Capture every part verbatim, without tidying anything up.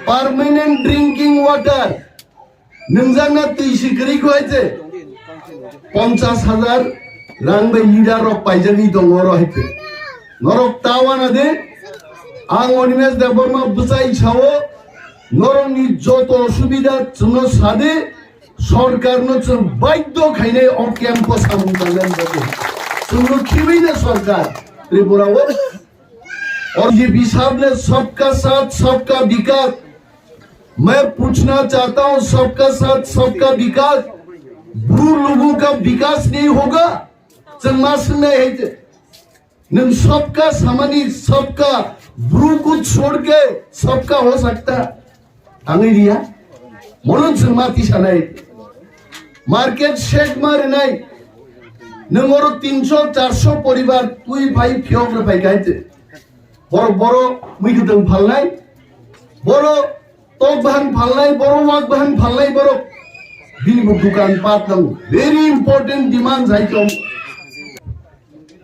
Permanent drinking water. Nungjakna twi si kwrwi kho hai se. Ponchas hajar rang bai leader rok paijagwi tongo oro hai se. Norok ta wana de. Ang Animesh Debbarma bwchai sao. Norokni joto osubida chwngno sade. Sorkarno chwng baidhyo khainai o camp-o samung tangnani bagwi. Chwngno khibaina sorkar Tripura-o. और ये हिसाब ने सबका साथ सबका विकास, मैं पूछना चाहता हूं, सबका साथ सबका विकास, ब्रू लोगों का विकास नहीं होगा? Chwng ma swngnai hai se. Nwng सबका samani सबका, ब्रू को छोड़ के सबका हो सकता? Tangwi riya. Mono chwng ma tisanai. Market shake ma rinai. Nwng oro tinsho, charsho poribar twi phai phiyok rw phai kha hai se. Borok boro mui kwtwng phalnai. Boro tok bahang phalnai, boro wak bahang phalnai borok. Bini bo dukan pat nango. Very important demand hai tong.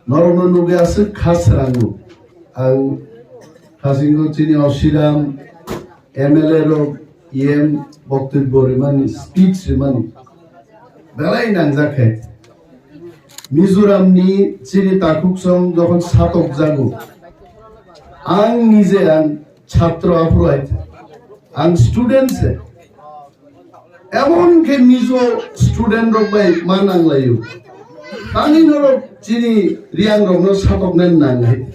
Norokno nugwi aswk kha srango. Ang hasingo chini Osiram M L A rok E M boktobbo rimani, speech rimani belai nangjak khe. Mizoramni chini takhuksong jokhon satokjago, ang nije ang chhatro aphuru hai, ang student se. Emon khe Mizo student rok bai ma nanglaio. Tani norok chini Reang rokno satoknani nang hai.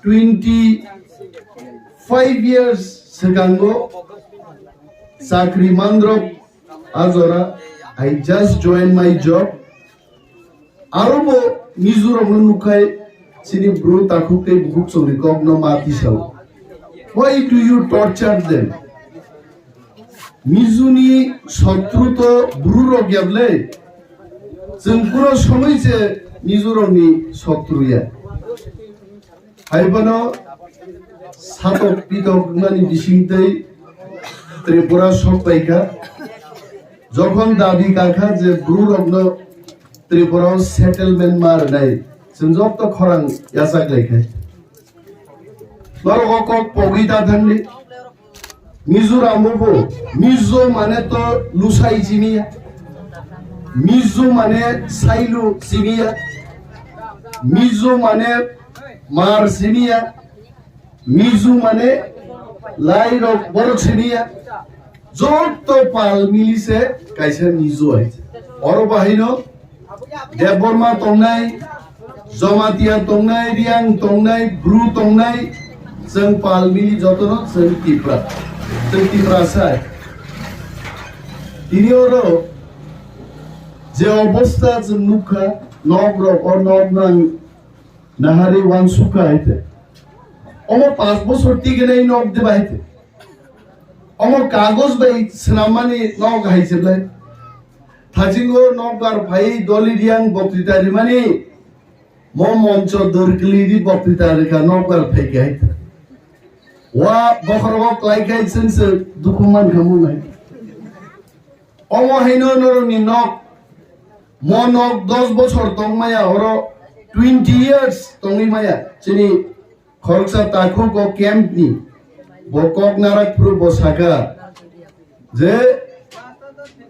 Twenty five years swkango chakri mandrok ajora, I just joined my job. Aro bo Mizoram no nukhai chini bru takhuk tei bukhuk chongni kok no ma tisao. Why do you torture them? Mizuni sotru to bru rok yablai. Chwng kuro somoi se Mizoram ni sotru ya. Hai bono satok pitok wngmani bisingtwi Tripura sok paikha. Jokhon dabi kakha je bru rokno Tripura o settlement ma rwnai, chwng joto khorang yachak laikha. Norok o kok pogwi ta thangdi. Mizoram o bo Mizo mane to lusai siniya. Mizo mane sailu siniya. Mizo mane mar siniya. Mizo mane lai rok borok siniya. Joto pal mili se kaisa Mizo hai. Oro bahaino Debbarma tongnai, Jamatia tongnai, Reang tongnai, Bru tongnai, chwng pal mili jotono chwng Tipra. Chwng Tiprasa. Tini oro je obostha chwng nukha, nok rok o nok nang nahari wansukha hai te. Omo panch bosor tigenai nok de bai te. Omo kagoj bai swnammani nok hai se bai. Thajingo nokbar phai doli Reang boktwita rimani, mo moncho dwrkli di boktwita rwkha nokbar phai khe hai. Wa bokhorogo klai khai chwng se dukhu man kha mung hai. Omo haino norokni nok, mo nok dos bochor tong maya, oro twenty years tongwi maya. Chini khoroksa takhuk o camp ni, bo kok narak phuru bo saka je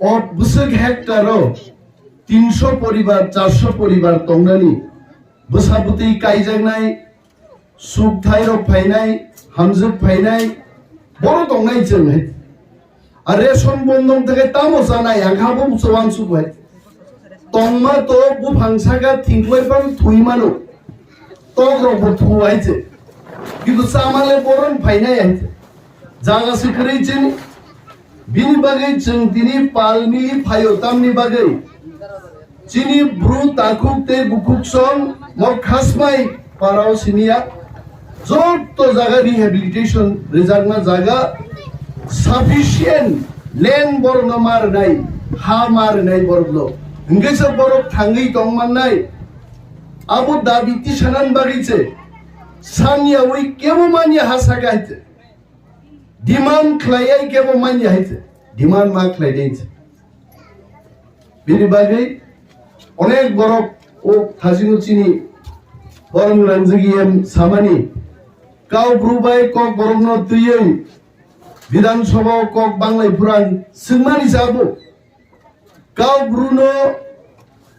o bwswk hectare o tinsho poribar, charsho poribar tongnani, bwsa bwtwi kaijaknai, sukthai rok phainai, hamjwk phainai, boro tongnai chwng hai. A ration bondong theke tamo chanai, ang kha bo uansuk hai. Tongma to buphang saka thingklai phang thui mano. Tok rok bo thu hai se. Kintu chamale boron phainai hai se. Jaga se kwrwi chini. Bini bagwi chwng tini pal mili phaio tamni bagwi. Chini bru takhuk tei bukhuk song mo khasmai parao siniya. Joto jaga rehabilitation rijakna jaga sufficient land borokno ma rwnai, ha ma rwnai borokno. Hwnkhe se borok thangwi tong mannai. Abo dabi tisanani bagwi se. Saniyawi kebo manya ha saka hai se. Demand khlaiya kebo manya hai se. Demand ma khlainai se. Bini bagwi onek borok o thajino chini borok rangjak em samani Kau bru bai kok borok no twiwi Bidhan Sabha o kok banglai phuru ang swngmani sabo. Kau bru no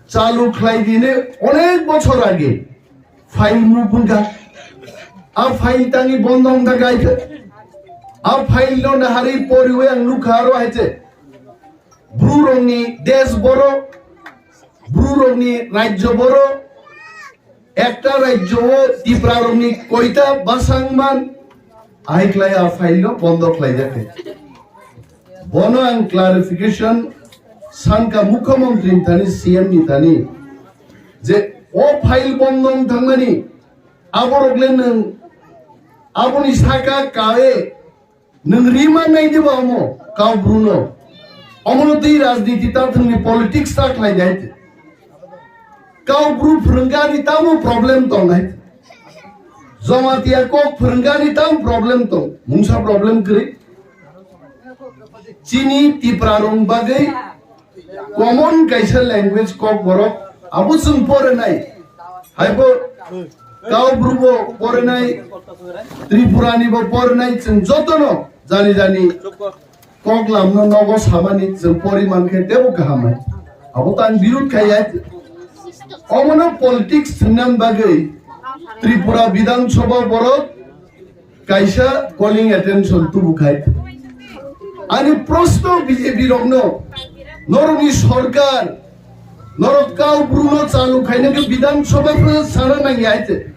chalu khlai dini onek bochor age file mung bungkha. A file tangi bondo wngkha kaisa. A file no nahari poriwi ang nukha aro hai se. Bru rokni desh boro, bru rokni rajyo boro, ekta rajyo o Tipra rokni koita bwsang man, ahai khlai a file no bondo khlai jakha. Bono ang clarification sankha Mukhyamantri ni thani, C M ni thani, je o file bondo wng thangmani, aborok le nwng aboni saka kae nwng rima nai diba omo kau bru no? Omo no twi rajniti ta thwngni politics ta khlai dai. Kau bru phwrwngani tamo problem tong hai? Jamatia kok phwrwngani tam problem tong? Mungsa problem kwrwi. Chini Tipra rong bagwi common kaisa language kok borok abo chwng porinai. Haibo kau bru bo porinai, Tripura ni bo porinai, chwng jotono jani jani kok lamno nogo samani chwng poriman khe tebo kaham hai. Abo tang birud khai ya. Omono politics thwngna bagwi Tripura Bidhan Sabha borok kaisa calling attention tubu khai. Ani proshno B J P rokno, norokni sorkar, norok kau bru no chalu khaina khe Bidhan Sabha phano sana nang ya hai te.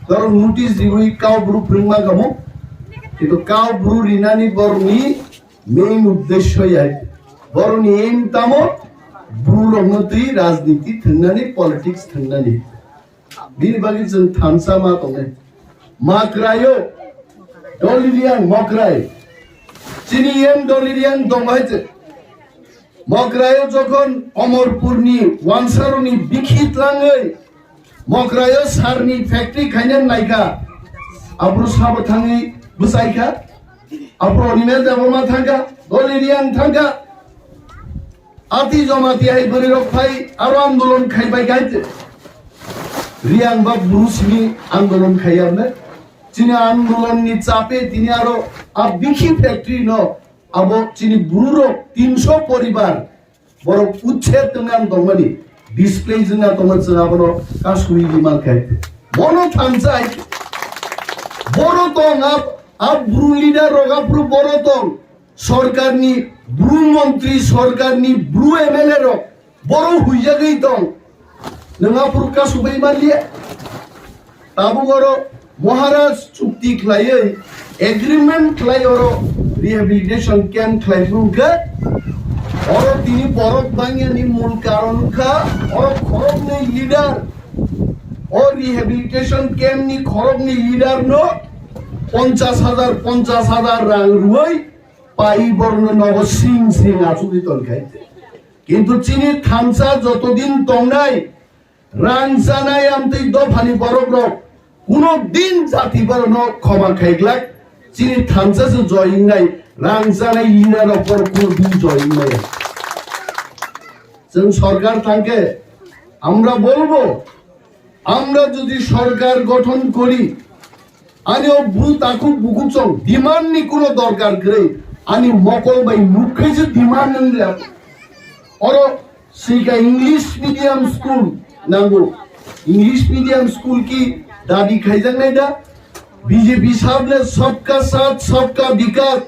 Norok notice riwi kau bru phwrwngma kamo. Kintu kau bru rinani borokni main uddesho ya hai te. Borokni aim tamo bru rokno twi rajniti thwngnani, politics thwngnani. Bini bagwi chwng thansa ma tongnai. Makraio, Doliriang Mokrai. Chini M Doliriang tong hai chwng. Mokraio jokhon Omorpurni wansarokni bikhi tlangwi Mokraio sarni factory khaina naikha. Aphuru sabo thangwi bwsaikha. Aphuru Animesh Debbarma thangkha, Doliriang thangkha. Ati jomati hai bwrwi rok phai aro andolon khai bai khai te. Riang ba bru simi andolon khai arne. Chini andolon ni chape tini aro a bikhi factory no abo chini bru rok tinsho poribar borok uchhed wngna tongmani, displace wngna tongma chwng abono kasui di man khai te. Bono thansa hai boro tong a, a bru leader rok aphuru boro tong. Sorkarni bru montri, sorkarni bru M L A rok boro huijagwi tong. Nwng aphuru kasubui manliya. Tabuk oro Maharaj chukti khlaiwi agreement khlai oro rehabilitation camp khlai phuru khe oro tini borok bangyani mul karon wngkha oro khoroknwi leader. O rehabilitation camp ni khoroknwi leader no ponchas hajar, ponchas hajar rang rwui pai borno nogo sing sing achugwi tongkha. Kintu chini thansa jotodin tongnai rang chanai amtwi dophani borok rok kuno din jati borokno khoma khaiglak. Chini thansa se joy wngnai, rang chanai leader rok borok kuno din joy wngnai. Chwng sorkar thangkhe amra bolbo, amra jodi sorkar gothon kori, ani o bru takhuk bukuchong demand ni kuno dorkar kwrwi, ani mokol bai nuk khai se demand wngya. Oro sika English medium school nango. English medium school ki dabi khaijaknai da? B J P sahab ne sabka saath sabka vikas.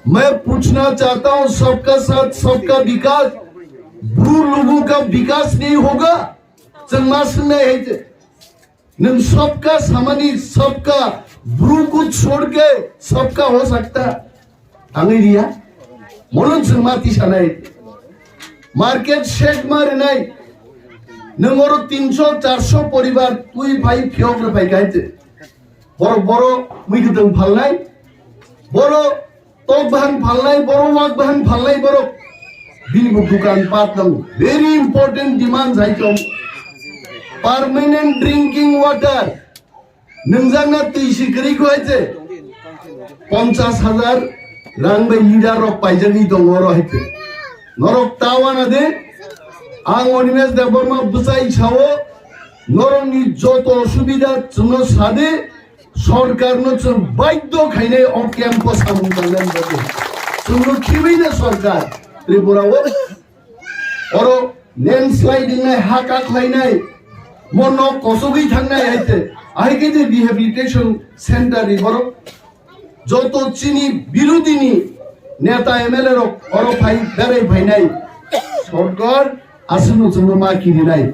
Main puchna chahta hoon, sabka saath sabka vikas, bru logon ka vikas nahi hoga? Chwng ma swngnai hai te. Nwng sabka samani sabka, bru ko chhod ke sabka ho sakta. Tangwi riya. Mono chwng ma tisanai. Market shed ma rinai. Nwng oro tinsho, charsho poribar twi phai phiyok rw phai kha hai te. Borok boro mui kwtwng phalnai, boro tok bahan phalnai, boro wak bahan phalnai, borok bini bo dukan pat nango. Very important demand hai tong. Permanent drinking water. Nwngjakna twi si kwrwi kho hai se. Ponchas hajar rang bai leader rok paijagwi tongo oro hai se. Norok ta wana de. Ang Animesh Debbarma bwchai sao. Norokni joto osubida chwngno sadi. Sorkarno chwng baidhyo khainai o camp-o samung tangnani bagwi. Chwngno khibaino sorkar Tripura-o. Oro landslide wngnai, ha kakhlainai, mo nok kosogwi thangnai hai se. Ahai khe je rehabilitation center ni borok joto chini birodini neta M L A rok oro phai berai phainai. Sorkar aswkno chwngno ma kirinai.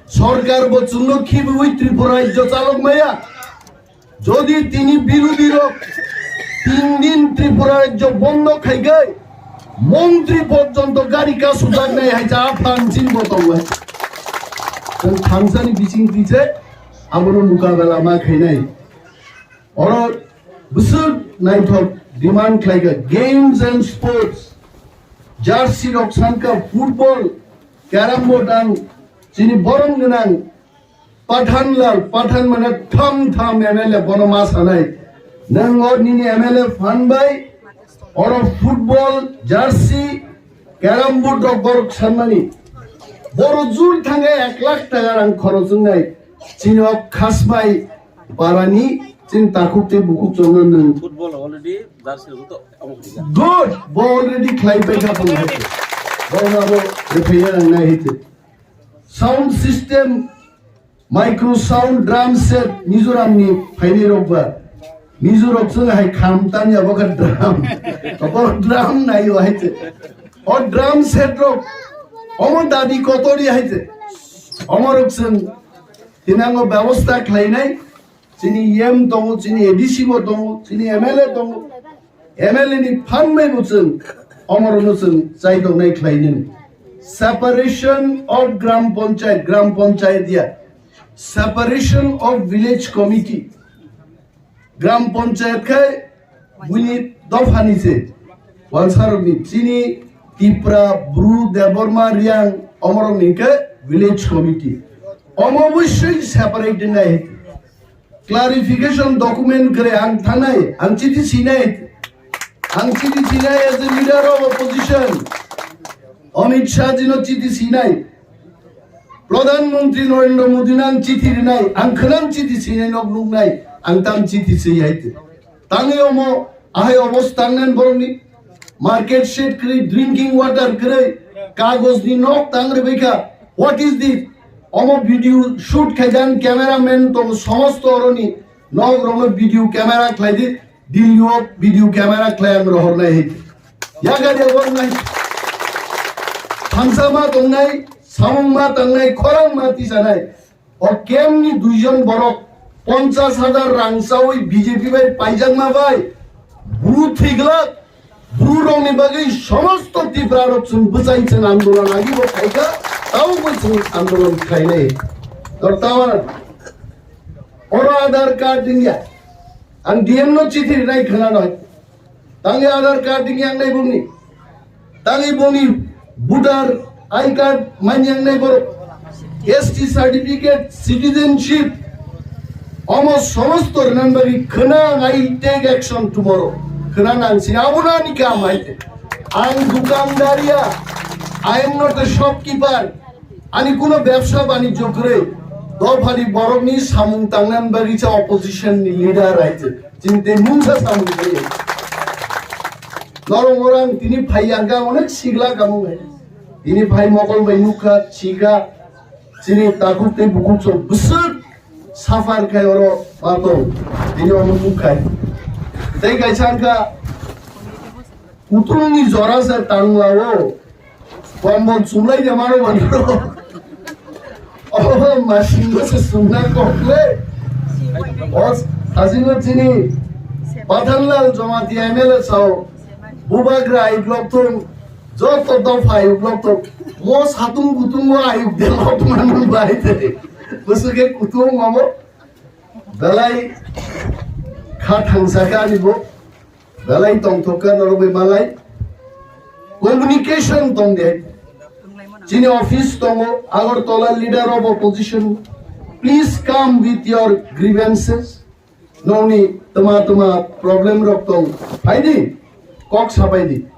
Sorkar bo chwngno khibiwi Tripura rajyo chalok maya. Jodi tini birodhi rok tin din Tripura rajyo bondo khaigai, montri porjonto gari kasujaknai hai cha aphan chin bo tongo. Chwng thansani bising tise abono mukabela ma khainai. Oro bwswk naithok demand khlaiga games and sports, jersey rok sanka, football, carrom board ang chini borom gwnang Pathanlal, Pathan mane tham tham M L A bono ma sanai. Nang o nini M L A phan bai oro football, jersey, carrom board rok borok sanmani. Boro jur thangwi ek lakh taka rang khorok wngnai. Chini o Khasmai parani chini takhuk tei bukhuk chwngno nwng. Football already jersey rok to amo khuliya. Good, bo already khlai paikha bo. Bo na bo rephaiya nang nai hite. Sound system, micro sound, drum set, Mizoram ni phaini rok ba. Mizo rok chwng hai kham tanya bo kha drum. Bo drum nai o hai te. O drum set rok. Omo dadi kotori hai te. Omo rok chwng tinango bebosta khlainai. Chini E M tongo, chini A D C bo tongo, chini M L A tongo. M L A ni phan bai bo chwng omorono chwng chai tongnai khlai nini. Separation of Gram Panchayat, Gram Panchayat ya. Separation of Village Committee. Gram Panchayat khai buini dophani se. Walsarokni chini Tipra, Bru, Debbarma, Riang omorokni khe Village Committee. Omo obviously separate nai. Clarification document kwrwi ang thangnai, ang chiti sinai, ang chiti sinai as a leader of opposition, Amit Shah jino chiti sinai, Pradhan Mantri Narendra Modi no ang chiti rinai, ang khwnang chiti sinai nok nuknai, ang tam chiti siyai. Tangwi omo ahai obostha nang borokni market shed kwrwi, drinking water kwrwi, kagojni nok tang rwbaikha. What is this? Omo video shoot khaijak cameraman tongo, somosto oroni nok rokno video camera khlaidi, Delhi o video camera khlai ang rohornai hai. Yaga dia bornai. Thansa ma tongnai, samung ma tangnai, khorang ma tisanai. O camp ni duijon borok ponchas hajar rang chawi B J P bai paijakma bai Bru thwiglak, Bru rokni bagwi somosto Tipra rok chwng bwchai chwng andolon agi bo khaikha, tamo bo chwng andolon khlainai. Tor tamo oro Aadhaar card wngya, ang D M no chithi rinai khwnanai. Tangwi Aadhaar card wngya wngnai bongni. Tangwi bongni voter I card manya wngnai borok. S T certificate, citizenship. Omo somosto rwna bagwi khwnang I take action tomorrow. Khwnang ang sini abono ani kam hai. Ang dukandar ya. I am not a shopkeeper. Ani kuno bebsa banijyo kwrwi, dophani borokni samung tangnani bagwi cha opposition ni leader hai se. Chini tei mungsa samung kwrwi. Norok orang tini phai yang ka onek sigla kamung hai. Tini phai mokol bai nukha, chika, chini takhuk tei bukhuk chwng bwswk suffer khai oro patong. Tini omo nuk khai. Tei kaisa wngkha, kutung ni jora se tangla o. Kombol chumlai de mano mano. Oh, masing se sumna kokle. Os, asino chini. Pathanlal Jamatia M L A sao. Bubagra ayuk lok tung. Joto dopha ayuk lok tung. Mo satung kutung mo ayuk de lok manu bai de. Busuke kutung mamo. Belai kha thangsa ka ani bo. Belai tongthok kha norok bai malai. Communication tong de. Chini office tongo, Agartala leader of opposition. Please come with your grievances. Nongni tama tama problem rok tong. Phaidi, kok sapaidi.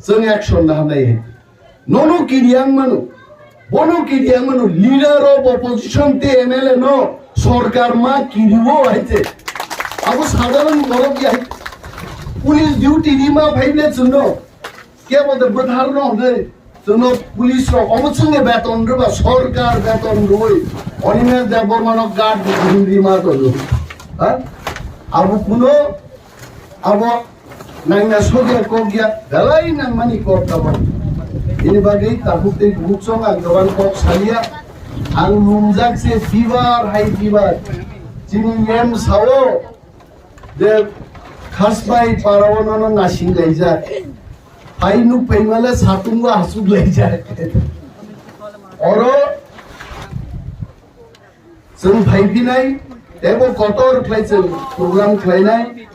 Chwng action na hamnai hai. Nono kiriang mano. Bono kiriang mano. Leader of opposition te M L A no sorkar ma kiriwo hai te. Abo sadharon borok ya. Police duty rima phaible chwngno. Kebo de bwtharno hwnwi chwngno police rok obo chwngni beton rwba, sorkar beton rwwi Animesh Debbarmano guard rima tongo. Ha? Abo kuno abo nangna sokya kokya belai nangmani kok abo. Ini bagwi takhuk tei bukhuk song ang kwbang kok saliya. Ang lumjak se fever, high fever. Chini M sao je khasbai parao nono nasing laijak. Hai nuk phaimale satungo asuk laijak. Oro chwng phaiphinai, tebo kotor khlai chwng program khlainai.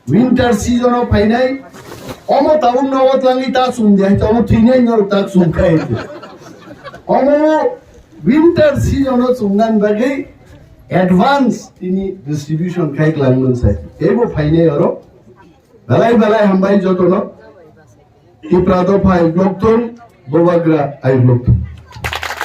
Winter season o phainai, omo tabuk nogo twlangwi ta chum de, omo thwinai norok ta chum khai. Omo winter season o chumnani bagwi advance tini distribution khai kwlangmani sai. Tebo phainai oro. Belai belai hambai jotono. Tipra dopha I block thung, Bubagra I block thung.